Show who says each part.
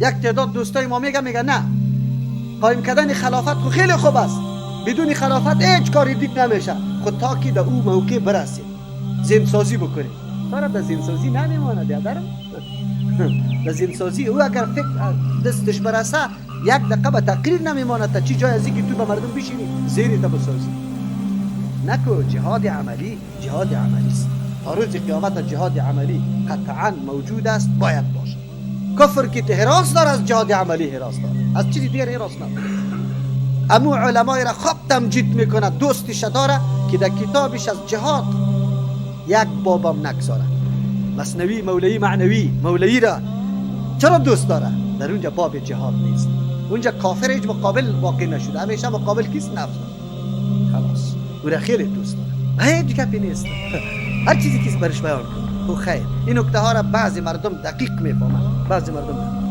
Speaker 1: یک تعداد دوستای ما میگه نه، قایم کردن خلافت خو خیلی خوب است، بدون خلافت هیچ کاری دیگ نمیشه. خود تا که در او موقع برسید زنسازی بکنید. تا در زنسازی نمیماند یادرم. در زنسازی او اگر فکر دستش برسه یک دقیقه به تقریر نمیماند تا چی جای از اینکه تو به مردم بشینی زیری تا بسازی. نکو، جهاد عملی جهاد عملی است. تا روز قیامت جهاد عملی قطعا موجود است، باید باشه. کفر که هراس داره از جهاد عملی هراس داره، از چیزی دیگر هراس نداره. امو علمای را خوب تمجید میکنه، دوستش داره که در کتابش از جهاد یک بابم نگذاره. مثنوی مولوی معنوی مولوی را چرا دوست داره؟ در اونجا باب جهاد نیست. اونجا کافر هیچ مقابل واقع نشده، همیشه مقابل کیست؟ نفس. خلاص او را خیلی دوست داره، هیچ گپی نیست. هر چیزی که برش بیان کنه او خیر. این نکته ها را بعضی مردم دقیق میفهمند، بعضی مردم نه.